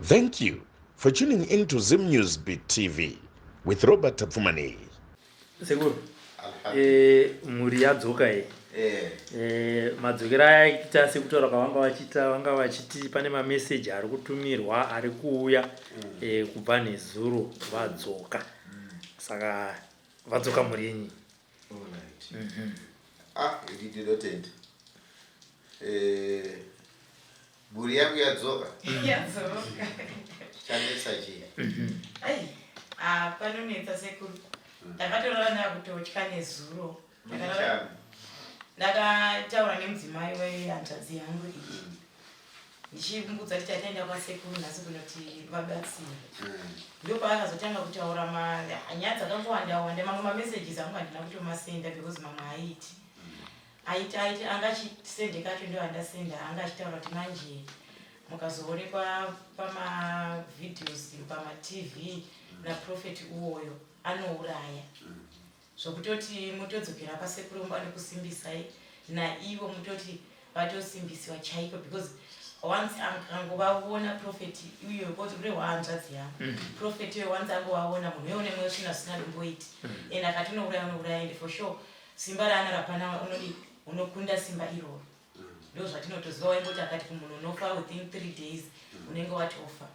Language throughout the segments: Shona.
Thank you for tuning in to Zim News Beat TV with Robert Tapfumaneyi. Sekuru, eh, mhuri yadzoka iyi. Eh. Eh, madzokero ayaita sekutaura kwavanga vachiita vanga vachiti pane mameseji ari kutumirwa ari kuuya eh, kubva nezuro vadzoka saka vadzoka mhuri yenyu Alright. Ah, ini ndinotenda. Eh, mhuri yangu yadzoka. Yadzoka. Chanetsa chii? Ai, ah, panonetsa sekuru. Ndakatorara ndakutotya nezuro. Muchishanu. Ndakataura nemudzimai wehanzvadzi yangu iyi. Ndichimubvunza kuti tataenda kwasekuru nhasi kunoti vabatsire. Ndopaakazotanga kutaura nyaya dzakangowanda wanda mamwe mamessages angu handina kutomasenda because mamwe aiti. Aiti aiti anga achisende kacho ndo andasenda anga achitaura kuti manje mukazoonekwa pamavideos pamatv naprofeti uwoyo anouraya zvokutoti mutodzokera pasekuru vanokusimbisai naivo mutoti vatosimbisiwa chaiko because once angovavona profeti uyo kurehwa hanzvadzi yangu profeti uyo once angovavona munhu uyo une mweya usina zvisina domboiti and akati unouraya unouraya and for sure simba raana rapana unodi unokunda simba iroro ndo zvatinotoziva waimboti akati kumunhu unofa within 3 days unenge watofa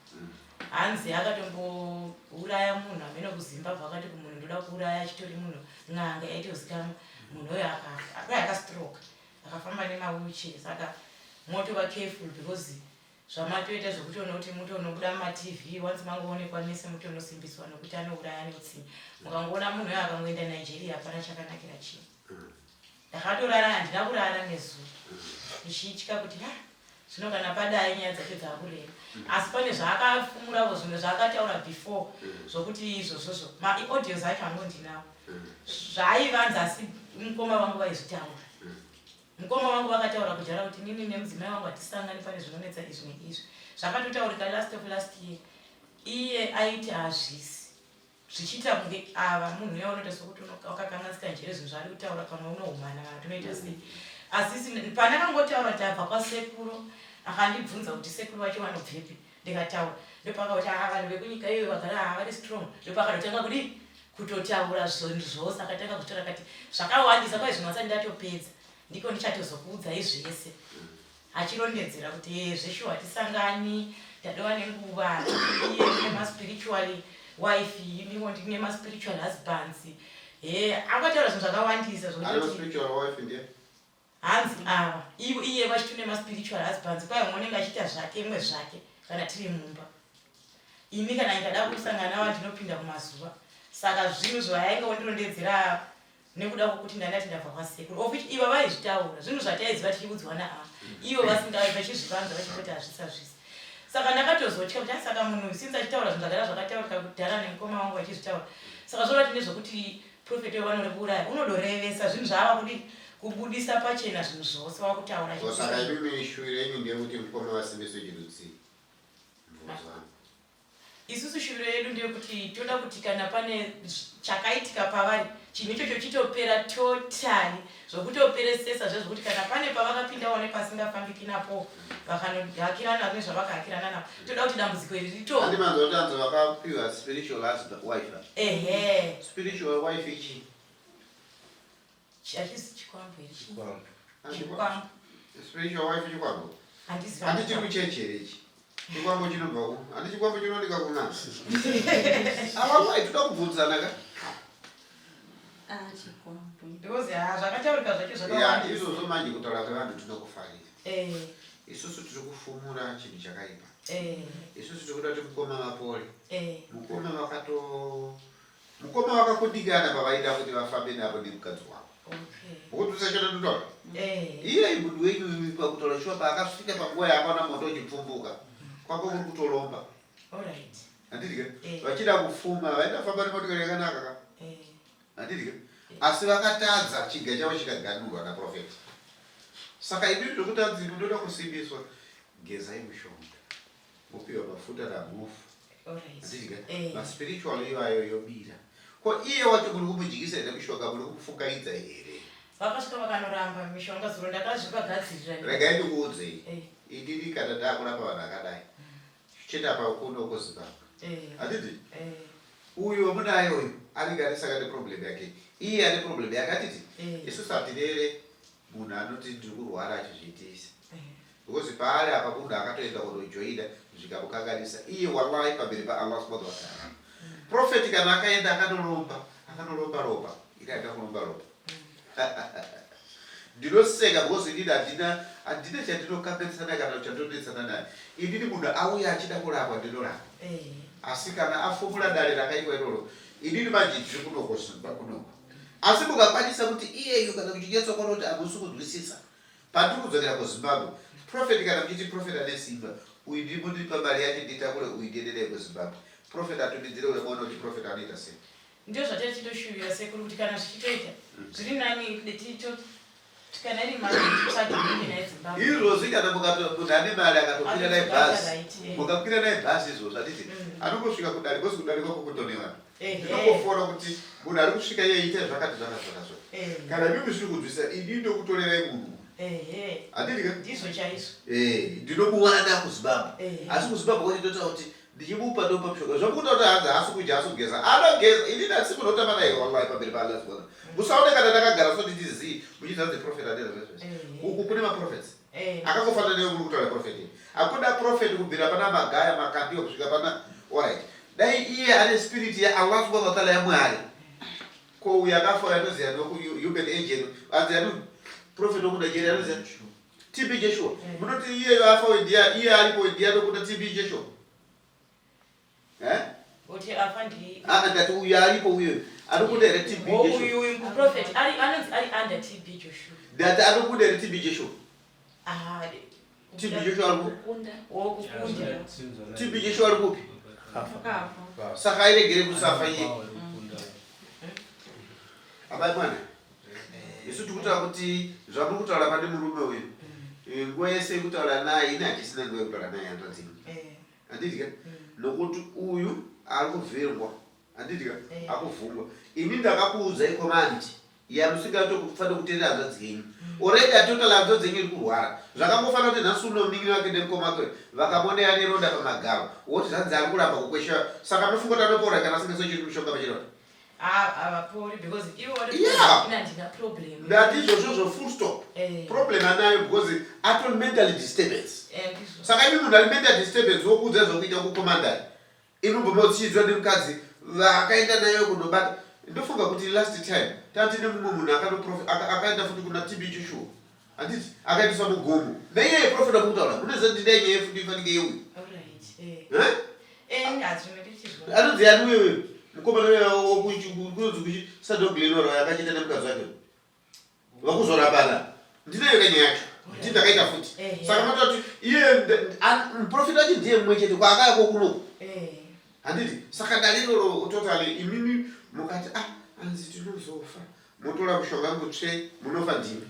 hanzi akatombouraya munhu amene kuzimbabwe akati kumunhu ndoda kuuraya achitori munhu n'anga yaitozikanwa munhu uyo akafa akai akastroke akafamba nemawheelchair saka motova careful because zvamatoita zvekutoona kuti mutonobuda mumatv once mangoonekwa mese mutonosimbiswa nokuti anouraya neutsinye mukangoona munhu uyo akangoenda nigeria hapana chakanakira chinhu ndakatorara handina kurara nezuro ndichitya kuti ha zvino kana padai nyaya dzacho dzakurema asi pane zvaakafumuravo zvimwe zvaakataura before zvokuti izvozvozvo maaudios acho angu ndinawo zvaaivanza asi mukoma vangu vaizvitaura mukoma vangu vakataura kudhara kuti nini nemudzimai wangu hatisangani pane zvinonetsa izvi neizvi zvakatotaurika last of last year iye aiti hazvisi zvichiita kunge ava munhu uya unoita sokuti wakakanganisika njere zvinhu zvaari kutaura pamwe unohumana kana tonoita sei asi pandakangotaura kuti abva kwasekuru akandibvunza kuti sekuru vacho vanobvepi ndikataura ndopakauti aa vanhu vekunyika iyoyo vagara haa vari strong ndopakatotanga kudii kutotaura zvinhu zvose akatanga kutaura kati zvakawandisa kwai zvimwe asati ndatopedza ndiko ndichatozokuudzai zvese achirondedzera kuti "Eh, zveshuwa hatisangani tadova nenguva iye ndine maspiritual wife iniwo ndine maspiritual husbands he akataura zvinhu zvakawandisa Ano zvokutoti spiritual wife ndiye? hanzi ava ivo iye vachitune maspiritual husbands kwai umwe unenge achiita zvake imwe zvake kana tiri mumba ini kana ndikada kusangana navo ndinopinda kumazuva saka zvinhu zvayainge ondirondedzera nekuda kwokuti ndandati ndabva kwasekuru of which ivo vaizvitaura zvinhu zvataiziva tichiudzwa naava ivo vasinga vachizvivanza vachingoti hazvisi hazvisi saka ndakatozotya kuti "Ah, saka munhu uyu since achitaura zvinhu zvagara zvakataurika kudhara nemukoma wangu vachizvitaura saka zvorati nezvekuti profeti wevanore kuuraya unodorevesa zvinhu zvaava kudi kubudisa pachena zvinhu zvose wakutaura So saka imimi shuviro yenyu ndeyekuti mukoma vasimbiswe chirudzii. Mvuzano. Isusu shuviro yedu ndeyekuti toda kuti kana pane chakaitika pavari chinhu ichocho chitopera totally zvokutoperesesa zvezvokuti kana pane pavakapindawo nepasingafambiki napo vakanohakirana nezvavakahakirana napo toda kuti dambudziko iri rito Handi manzwa kuti hanzi vakapiwa spiritual husband wife. Ehe. Spiritual wife ichi. Hachisi chikwambo here? Chikwambo. Chikwambo. Spiritual wife chikwambo. Handizivi. Handi chiri kuchechi here ichi? Chikwambo chinobva ku. Handi chikwambo chinooneka kuna. Ava mai toda kubvunzana ka? Ah, chikwambo. Because ha zvakataurika zvacho Ya, zvakawandisa. izvozvo manje kutaura kwevanhu tinokufarira. Isusu tiri kufumura chinhu chakaipa. Isusu tiri kuda kuti mukoma vapore. Mukoma vakato mukoma vakakundikana pavaida kuti vafambe navo nemukadzi wavo. Ngokuti usachada ndotaura. Iye munhu wenyu pakutaura shuwa paakasvika panguva yaakaona moto uchipfumbuka kwako kuri kutolomba. Handiti ka? Eh. Vachida kufuma vaida kufamba nemotokari yakanaka ka. Handiti ka? Asi vakatadza chiga chavo chikaganurwa naprofeti. Saka imimi zvokuti hanzi munoda kusimbiswa gezai mushonga. Mopiwa mafuta namhofu. Handiti ka? Maspiritual iwayo yobira. Ko iye wacho muri kumudyisa here mushonga muri kumufungaidza here? Vakasvika vakanoramba mishonga zuro ndakazvivagadzirira. Regai ndikuudzei. Eh. Inini kana ndakurapa vanhu vakadai. Chete apa kuno kuZimbabwe. Handiti? Uyu wamunaye uyu anenge ane saka neproblem yake. Iye ane problem yake handiti? Isusu hatirere munhu anoti ndiri kurwara achizviitisa. Because paari apa munhu akatoenda kunojoina zvikamukanganisa iye wallahi pamberi paAllah subhanahu wa ta'ala. Prophet kana akaenda akanoromba, akanoromba ropa. Ini handina kuromba ropa. Ndinoseka because inini handina handina chandinokanganisa naye kana chandonetsana naye. Inini munhu auya achida kurapwa ndinorapa. Eh. Asi kana afumura dare rakaitwa iroro, inini manje ndiri kunoko Zimba kunoko. Asi mukakwanisa kuti iyeyu kana muchinyatsokuona kuti hamusi kunzwisisa pandiri kudzokera kuZimbabwe, prophet kana muchiti prophet ane simba, uyu ndimundipa mari yacho nditakure uyu ndiende naye kuZimbabwe. Prophet atumidzire uyo moona kuti prophet anoita sei. Ndizvo zvatachitoshuvira sekuru kuti kana zvichitoita zviri nani tito kana iri mari titsvage inenge naye Zimbabwe. Izvozvi kana mukato munhu ane mari akatokwira naye bhazi Right, eh. mukakwira naye bhazi izvozvo handiti anongosvika kudare kozi kudare kwako kutone vanhu ndinongofona kuti munhu ari kusvika iye itai zvakati zvakati zvakati zvakati kana imi musiri kunzwisa ini ndokutorerai munhu handiti ka Ndizvo chaizvo. Eh, ndinomuwana kuZimbabwe asi kuZimbabwe kwacho ndotaura kuti Ndichimupa ndomupa mushonga. Zvamukuta kuti hanzi haasi kudya haasi kugeza. Anogeza. Inini handisi munhu wotamba naye wallahi pamberi paAllah subhanahu. Musaone kana ndakagara so nditi zii muchiti hanzi prophet adera zvese. Uku kune maprophets. Akangofanana newe muri kutaura prophet. Hakuna prophet kubvira pana Magaya Makandiwa kusvika pana alright. Dai iye ane spirit ya Allah subhanahu wa ta'ala ya Mwari. Ko uyu akafa uyu anoziva noku human angel anzi anu prophet wokuNigeria anoziva TB Joshua. Munoti iyeyo afa uyu ndiye iye aripo uyu ndiye anokunda TB Joshua. Eh? Kuti afa ndi Ah, ndati uyu aripo uyu anokunda here TB Oh, Joshua? uyu uyu prophet ari anonzi ari under TB Joshua. Ndati anokunda here TB Joshua? Ah, TB Joshua ari kupi? Kukunda. wokukunda. TB Joshua ari kupi? Akafa. Saka airegere kusafa iye. Abai mwana. Isu tikutaura kuti zvamuri kutaura pane murume uyu. Eh, nguva yese yekutaura naye ini hachisina nguva yekutaura naye hanzvadzi ini. Eh. Handiti ka? Nokuti uyu ari kuvhengwa. Handiti ka? Eh. Akuvhungwa. Ini ndakakuudzai command yamusingatofanira kuteerera hanzvadzi yenyu. Already atotal hanzvadzi yenyu iri kurwara. Zvakangofanira kuti nhasi uno munin'ina wake nemukoma wake vakamuona ane ronda pamagaro. Woti zvanzi ari kuramba kukwesha. Saka munofunga kuti anopora kana asingaiswe chiri mushonga pachironda? Havapori because ivo Yeah. ina handina problem. Ndati izvozvozvo full stop. Eh. Problem anayo because atori mentally disturbance. Eh, ndizvo. Saka imi munhu ari mental disturbance wokuudza zvokuita kukomandari. Inobva motsidzwa nemukadzi vakaenda nayo kunobata. Ndofunga kuti last time tati nemumwe munhu akanoprof akaenda futi kuna TB Joshua. Handiti akaendeswa mugomo. Naiye prophet akutaura. Munoziva kuti ndine nyaya futi ifanike yeuyu. Alright. Eh. Eh? Eh, hazvimwe tichizwa. Anonzi ani uye mukomana uye kunonzi kuchi Sadoglenora akachiita nemukadzi wake. Vakuzorambana. Ndinayo kanyaya yacho. Ndini ndakaita futi. Ehe. Saka matoda kuti iye muprofita wacho ndiye mumwe chete kwaakaya kokunoku. Eh. Handiti saka dare iroro totally imimi mukati ah anzi tinozofa motora mushonga wangu tsve munofa ndimi.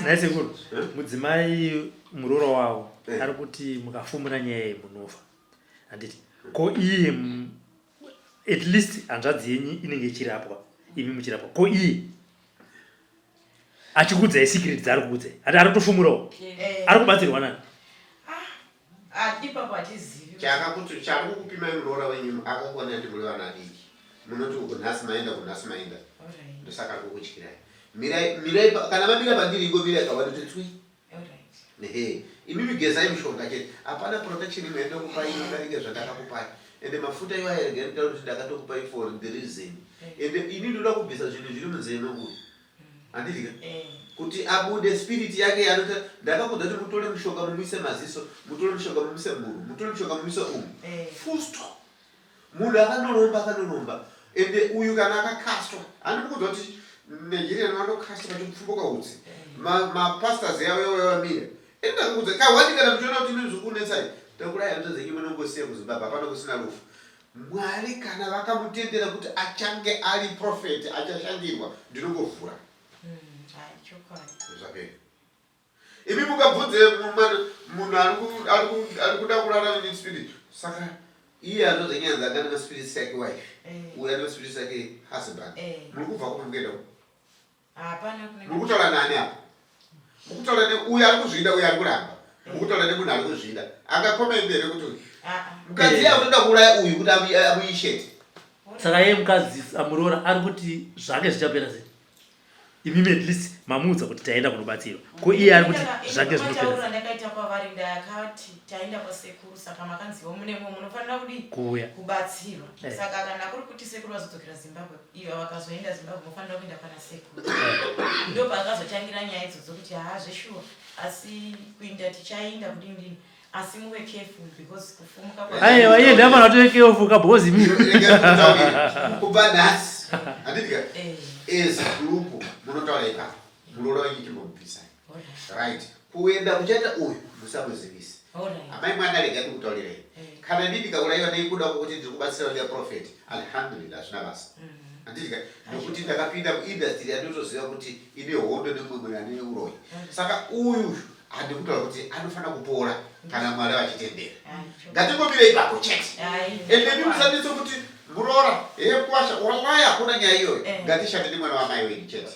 Nhai sekuru, Eh? mudzimai muroora wavo Eh. ari kuti mukafumura nyaya iyi munofa. Handiti ko iye at least hanzvadzi yenyu inenge ichirapwa imi muchirapwa ko iye achikuudzai secret dzaari kukuudzai hati ari kutofumurawo Eh. ari kubatsirwa nani Ah, ipapo hatizivi. Chakakuti chari kukupimai muroora wenyu akakuona kuti muri vana vadiki. Munoti uku nhasi maenda uku nhasi maenda. Alright. Ndosaka ari kukutyirai. Mirai mirai kana mamira pandiri ingomirai kawani kuti tswi. Alright. Ehe, imimi gezai mushonga chete. Hapana protection imwe yandinokupai inodarika zvandakakupai. Ende mafuta iwayo regai nditaure kuti ndakatokupai for the reason. Ende ini ndinoda kubvisa zvinhu zviri munzeve mangu. Handiti ka? Eh. Kuti abude spirit yake yanota ndakakuudza kuti mutore mushonga mumuise maziso, mutore mushonga mumuise muhuro, mutore mushonga mumuise umu. Eh. Full stop. Munhu akanoromba akanoromba. Ende uyu kana akakastwa, handikuudza kuti Nigerian vanokastwa vachipfumbuka utsi. Ma mapastors yavo yavo yavamira. Ende ndakakuudza kahwani kana muchiona kuti imi zvikunetsai, takurai hanzvadzi dzenyu munongosiya kuZimbabwe hapana kusina rufu. Mwari kana vakamutendera kuti achange ari prophet achashandirwa ndinongovhura. Hai chokwadi. Zvapera. Imi mungabvunze munhu ari kuda kurara nespirit saka iye anodza nyaya dzanga nemaspirits yake wife uyo ane maspirits yake husband muri kubva kupi mukuenda kupi? Hapana kune Muri kutaura nani apa? Muri kutaura ne uyo ari kuzvida uyo ari kuramba. Muri kutaura nemunhu ari kuzvida. Angakomende here kuti Mukadzi iye akutoda kuuraya uyu kuti amuishete. Saka iye mukadzi amuroora ari kuti zvake zvichapera sei? Imimi at least mamuudza kuti taenda kunobatsirwa. Ko iye ari kuti zvake zvinopera. Ndakaita kwavari ndakati taenda kwasekuru saka makanziwo munemo munofanira kudii? Kuuya. Kubatsirwa. Saka kana kuri kuti sekuru vazodzokera Zimbabwe ivo vakazoenda Zimbabwe mofanira kuenda kwana sekuru. Ndopaakazotangira nyaya idzodzo kuti haa zveshuwa asi kuinda tichainda kudini dini. Asi muve careful because kufumuka kwa Aiwa iye ndafana kuti careful ka because imi. Kubva nhasi handiti ka Eh. as group munotaura ipapo muroora wenyu chimbomubvisai. Right. Kuenda kuchaita uyu musamuzivise. Amai mwana rega ndikutaurirai. Eh. Kana ndini ndikauraiwa nekuda kwekuti ndiri kubatsira uya prophet alhamdulillah hazvina basa. Handiti ka nekuti ndakapinda muindustry yandinotoziva kuti ine hondo nemumwe munhu ane uroyi. Saka uyu handikutaura kuti anofanira kupora kana Mwari vachitendera. Ngatingomire ipapo chete. Ende imi musanetse kuti muroora heye kuwasha wallahi hakuna nyaya iyoyo. Ngatishande nemwana wamai wenyu chete.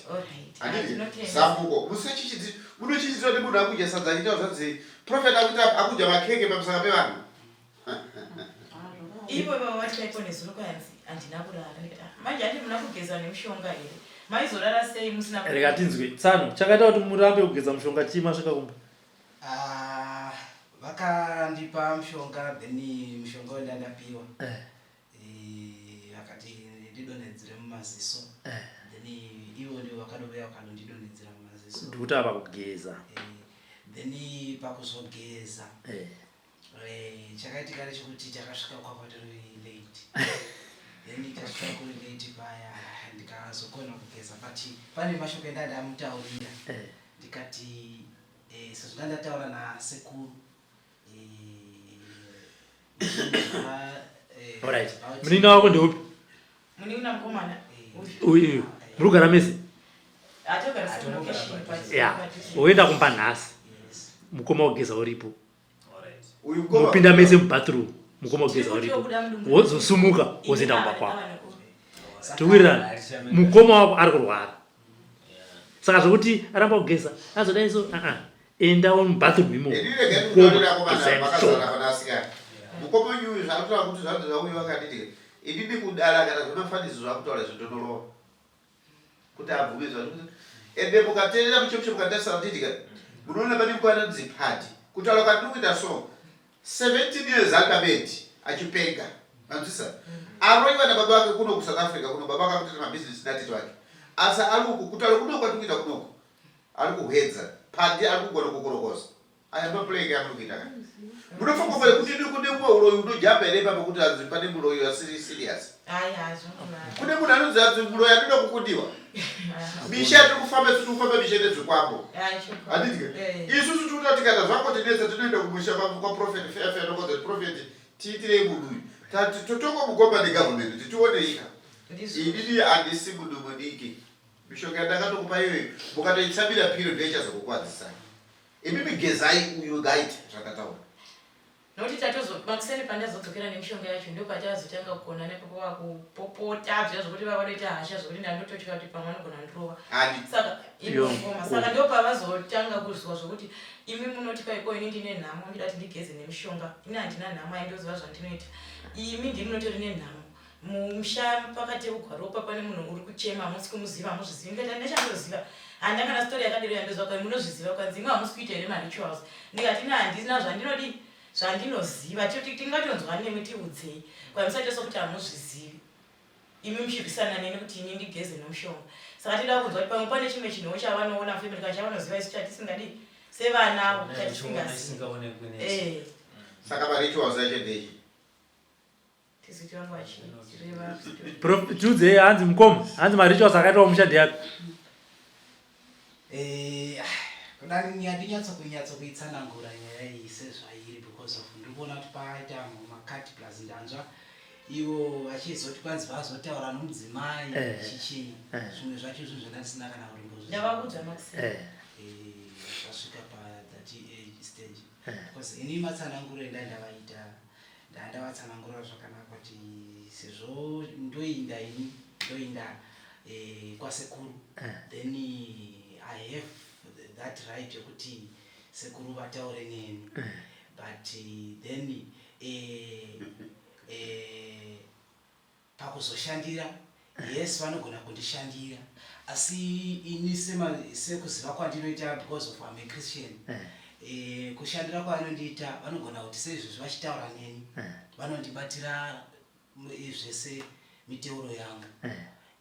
Handiti zambuko musachichidzi munochichidzwa nemunhu akudya sadza achiita zvanzi prophet akuita akudya makeke pamusaka pevanhu. Ivo baba vati chaipo nezuro kwanzi handina kurara ndikati ah, manje handi muna kugeza nemushonga here maizorara sei musina Rega tinzwe tsano chakaita kuti murambe kugeza mushonga chii masvika kumba? Ah, vakandipa mushonga then mushonga wenda ndapiwa vakati ndidonhedzere mumaziso then ivo ndivo vakadouya vakadondidonhedzera mumaziso. Ndikuti apa kugeza. Then pakuzogeza Chakaitika ndechekuti takasvika kwakwa tiri late then tasvika kuri late paya ndikazokona kugeza but pane mashoko enda ndamutaurira ndikati sezvo ndandataura nasekuru Alright. Munin'ina wako ndeupi? Munin'ina mukomana. Uyu. Muri kugara mese? Atogara same location but Yeah. Woenda kumba nhasi. Mukoma wogeza uripo. Mopinda mese mubathroom. Mukoma wogeza uripo. Wozosumuka wozoenda kumba kwako. Tikuwirirana. Mukoma wako ari kurwara. Saka zvekuti aramba kugeza azodai so Enda mubathroom imomo. Ini rega ndikutaurira komana makazara pana asikana. Mukoma wenyu uyu zvaakutaura kuti zvanzi zvauyu vakanditi inini kudara kana zvemafaniso zvakutaura izvo ndonorova kuti abvume zvacho. Ende mukateerera muchemushe mukatarisa nditi ka munoona pane nguva anonzi padi kutaura kwandiri kuita so 17 years ari pabed achipenga manzwisisa aroiwa nababa vake kuno kuSouth Africa kuno baba vake akutoita mabusiness natete vake asi ari uku kutaura kuno kwatiri kuita kunoko Ari kuhwedza pandi ari kugona kukorokoza. Aya ndo playing yamuri kuita ka. Munofunga kuti kune kune umwe uroyi unojamba here ipapo kuti hanzi pane muroyi asiri serious. Kune munhu anonzi hanzi muroyi anoda kukundiwa. Misha tiri kufamba isu tiri kufamba misha nezvikwambo. Handiti ka? Isusu tiri kuda kuti kana zvangotinetsa tinoenda kumusha kwaProphet fair fair tokodza kuti Prophet tiitirei munhu uyu. Tati totongomugomba negovernment kuti tionei ka. Inini handisi munhu mudiki. Mishonga yandakatokupa iyoyo mukatoitsamira period ndoichazokukwadzisai. Imimi gezai uyu ngaite zvandataura. Nokuti tatozo makuseni pandazodzokera nemishonga yacho ndopatazotanga kukonana ipapo vakupopota zviya zvokuti vava vanoita hasha zvokuti ndandototya kuti pamwe anogona ndirova. Ani? Saka inongoma saka ndopavazotanga kuzwa zvokuti imi munoti kwaiko ini ndine nhamo ndoda kuti ndigeze nemishonga ini handina nhamo aindoziva zvandinoita imi ndimi munotori nenhamo. Mumusha pakateugwa ropa pane munhu uri kuchema hamusi kumuziva hamuzvizivi ndikati handina chandoziva handina kana story yakadero yandoziva kwai munozviziva kwanzi imwe hamusi kuita here marituals ndikati ina handina zvandinodii zvandinoziva tingatonzwa nemi tiudzei kwai musaita sokuti hamuzvizivi imi muchirwisana neni kuti ini ndigeze nomushonga saka tinoda kunzwa kuti pamwe pane chimwe chinhuwo chavanoona mufamily kana chavanoziva isu chatisingadii sevanavo chatisingazivi eh. Saka marituals acho ndechi Tiudzei hanzi mukoma, hanzi marituals akaitwa musha ndeapi? Eh, kuda handinyatso kunyatso kuitsanangura nyaya iyi sezvairi because of ndiri kuona kuti paita makati plus ndanzwa ivo vachizoti kwanzi vazotaura nomudzimai eh. chichii eh. zvimwe zvacho zvinhu zvandandisina kana kurimbozdavakuudza maxi zvasvika pa that stage because ini matsananguro endandavaita Ndandavatsanangurira zvakanaka kuti sezvo ndoinda ini ndoinda eh, kwasekuru eh. Then I have that right yekuti sekuru vataure neni eh. But then eh, eh, Pakuzoshandira yes vanogona kundishandira asi ini sekuziva kwandinoita because of I'm a Christian eh. Eh, kushandira kwavanondiita vanogona kuti seizvozvi vachitaura neni eh. vanondibatira eh, zvese miteuro yangu eh.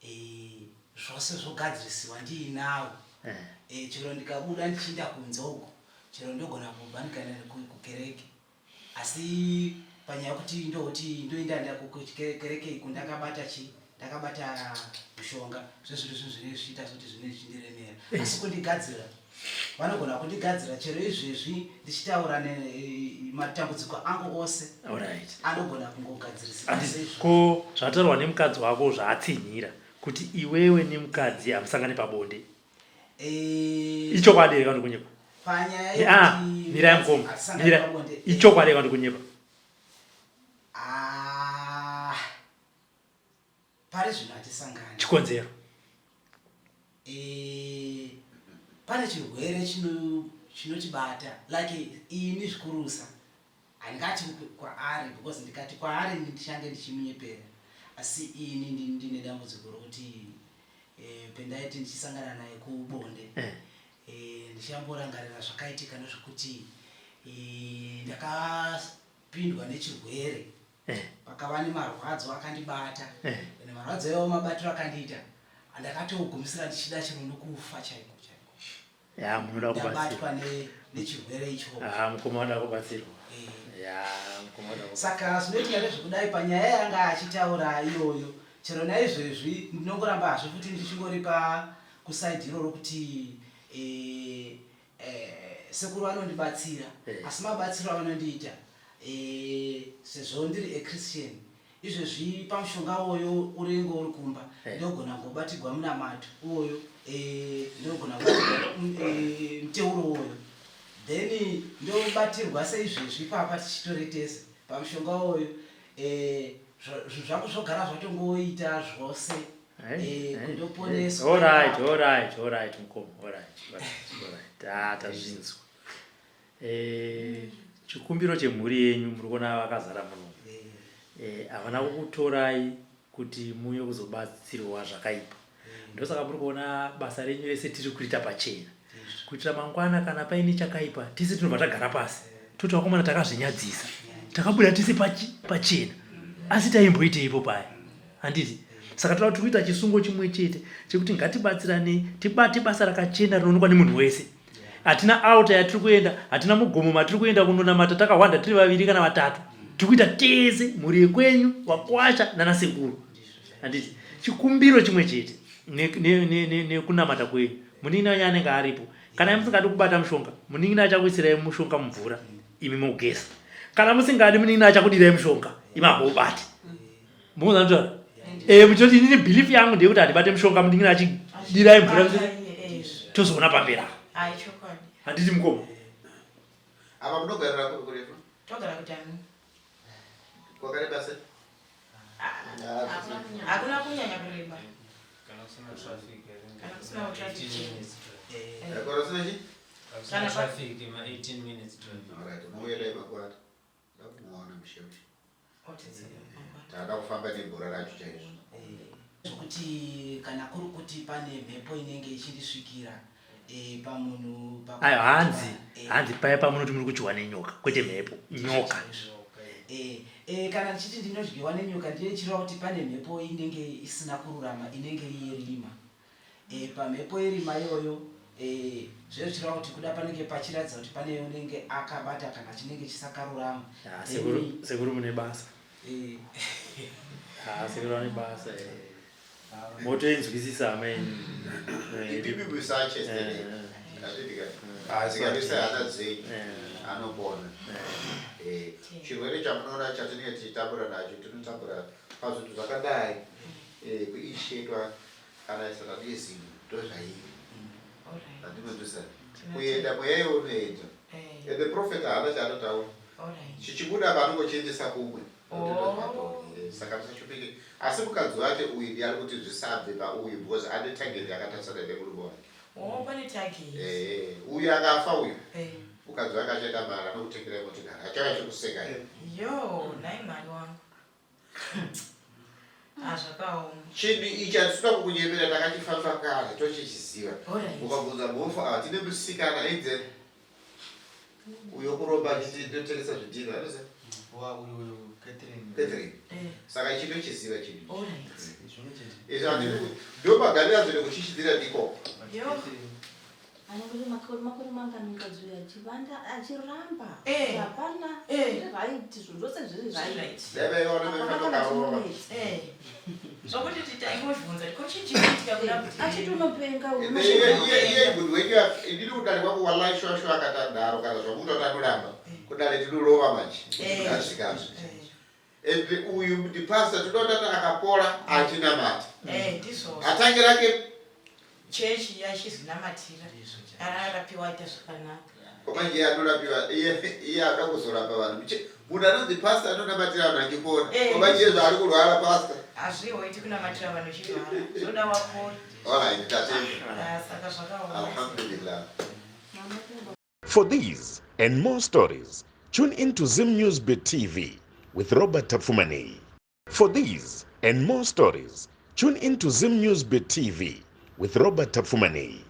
Eh, zvose zvogadzirisiwa ndiinawo eh. Eh, chero ndikabuda ndichiinda kunze uko chero ndogona kubva ndikaenda kukereke Asi panyaya yekuti ndoti ndoenda nda kukereke iku ndakabata chi ndakabata mushonga zvezviri zvinhu zvinenge zvichiita sekuti zvinenge zvichindiremera eh. asi kundigadzira vanogona kundigadzira chero izvezvi ndichitaura nematambudziko angu ose anogona kungogadzirisika ko zvataurwa nemukadzi wako zvaatsinhira kuti iwewe nemukadzi hamusangane pabonde Eh, ichokwadi here kana kunyepa panyaya ah, mirai mukoma mira ichokwadi here kana kunyepa ah, pari zvino hatisangani chikonzero eh, pane chirwere chinotibata like ini zvikurusa Handingati kwaari because ndikati kwaari ndichange ndichimunyepera asi ini ndine dambudziko rokuti eh, pendaiti ndichisangana naye kubonde eh. Eh, ndichamborangarira zvakaitika ndozvekuti eh, ndakapindwa nechirwere eh. pakava nemarwadzo akandibata eh. ende marwadzo iwawo mabatiro akandiita ndakatogumisira ndichida chero nokufa chaiko chaiko Ya munoda kubatsirwa. Ndabatwa nechirwere icho. Ah mukoma vanoda kubatsirwa. Eh. Ya mukoma vanoda kubatsirwa. Saka zvinoitika ndezvekudai panyaya yanga achitaura iyoyo chero naizvezvi ndinongoramba hazvo futi ndichingori pa kusaidi iroro kuti eh, eh, sekuru vanondibatsira eh. asi mabatsiro avanondiita eh, sezvo ndiri a Christian Izvezvi pamushonga uwoyo urenge uri kumba eh. ndogona kubatigwa munamato uwoyo eh, ndogona kubatigwa eh, muteuro uwoyo then ndobatirwa seizvezvi ipapa tichitore tese pamushonga uwoyo zvinhu zvangu zvogara zvatongoita zvose kundoponeswa. Alright, alright, alright mukoma, alright, alright. Ah, tazvinzwa. Eh, chikumbiro chemhuri yenyu muri kuona vakazara muno eh, havana kukutorai kuti muuye kuzobatsirwa zvakaipa ndosaka muri kuona basa renyu rese tiri kuita pachena kuitira mangwana kana paine chakaipa tese tinobva tagara pasi toti vakomana takazvinyadzisa takabuda tese pachena asi taimboiteipo paya handiti saka toda kuti kuita chisungo chimwe chete chekuti ngatibatsiranei tibate basa rakachena rinoonekwa nemunhu wese hatina alta yatiri kuenda hatina mugomo matiri kuenda kunonamata takahwanda tiri vaviri kana vatatu tiri kuita tese mhuri yekwenyu vakwasha nanasekuru handiti chikumbiro chimwe chete nekunamata kwenyu munin'ina wenyu anenge aripo kana musingadi kubata mushonga munin'ina achakuisirai mushonga mumvura imi mogeza kana musingadi munin'ina achakudirai mushonga imi hamubati Munoona eh muchoti inini belief yangu ndeyekuti handibate mushonga munin'ina achidirai mvura tozoona pamberi apa. Handiti mukoma. Apa munogarira kupi kurefu? Togara kutani. Kwakareba sei? Hakuna kunyanya kureba. Kana kusina traffic. Kana kusina traffic. Kana kusina chi? Kana traffic ma 18 minutes drive. All right, mouya dai makwata. Ndakumuona mushe mushe. Tada kufamba nebhora racho chaizvo. Zvekuti kana kuri kuti pane mhepo inenge ichindisvikira eh, pamunhu ayo hanzi eh. hanzi paya pamunoti muri kudyiwa nenyoka kwete mhepo nyoka eh, eh, kana ndichiti ndinodyiwa nenyoka ndinochireva kuti pane mhepo inenge isina kururama inenge yerima E, pamhepo yerima iyoyo e, zvinenge zvichireva kuti kuda panenge pachiratidza kuti pane unenge akabata kana chinenge chisakarurama. Ah, sekuru mune basa. E. Ah, sekuru vane basa. Eh. Motoinzwisisa hama yenyu. Zikabisa hana dzenyu anopona. Chirwere chamunoona chatinenge tichitambura nacho tinotambura pazvinhu zvakadai kuishetwa Kana satanism ndozvairi. Andinonzwisa. Kuenda mweya iwo unoenda. Eh. And the prophet haana chaanotaura. Chichibuda panongochiendesa kumwe. Oh. Eh, saka musashupike. Asi mukadzi wake uyu ndiye ari kuti zvisabve pauyu because ane target yakatarisana nemurume wake. Oh, pane target. Eh, uyu akafa uyu. Eh. Mukadzi wake achaita mari anokutengera motikari. Achava chikuseka. Yo, nhai Mwari wangu. Ah, zvakaoma. Chinhu ichi hatisina kukunyepera, takachifamba kare tochichiziva. Ukabvunza mhofu ava tine musikana ainzi uyo kuromba achiti ndotengesa zvidhina anoziva Catherine. Eh. Saka ichi ndochiziva chinhu ichi. Izvi handidi ndopagarira zvinhu kuchichidzira ndikoko. Yo. Anenge makore makore mangani mukadzi uyu achivanda achiramba Eh. kuti hapana Eh. zviri right zvinhu zvose zviri right Right. Dai vaiona Hapana vaifamba kana karova. chinonetsa. Eh. Zvokuti titaingozvibvunza kuti ko chii chinoitika kuda kuti Achiti unopenga Ende iye iye iye munhu wenyu inini kudare kwangu wallahi shuwa shuwa akatadaro kana zvamukuta kuti anoramba kudare tinorova manje Eh. asvikazve. Eh. And uyu ndipastor tinoda kuti akapora achinamata. Eh, ndizvozvo. Atange rake Chechi yachizvinamatira. Arapiwa aita zvakanaka. Komanje iye anorapiwa iye iye anoda kuzorapa vanhu. Munhu anonzi pastor anonamatira vanhu achipona. Eh. Komanje iye zvaari kurwara pastor. Hazvihoiti kunamatira vanhu uchirwara. Zvoda wapora. Alright, tatenda. Ah, saka zvakaoma. Alhamdulillah. For these and more stories, tune in to Zim News Bit TV with Robert Tafumani. For these and more stories, tune in to Zim News Bit TV with Robert Tafumani.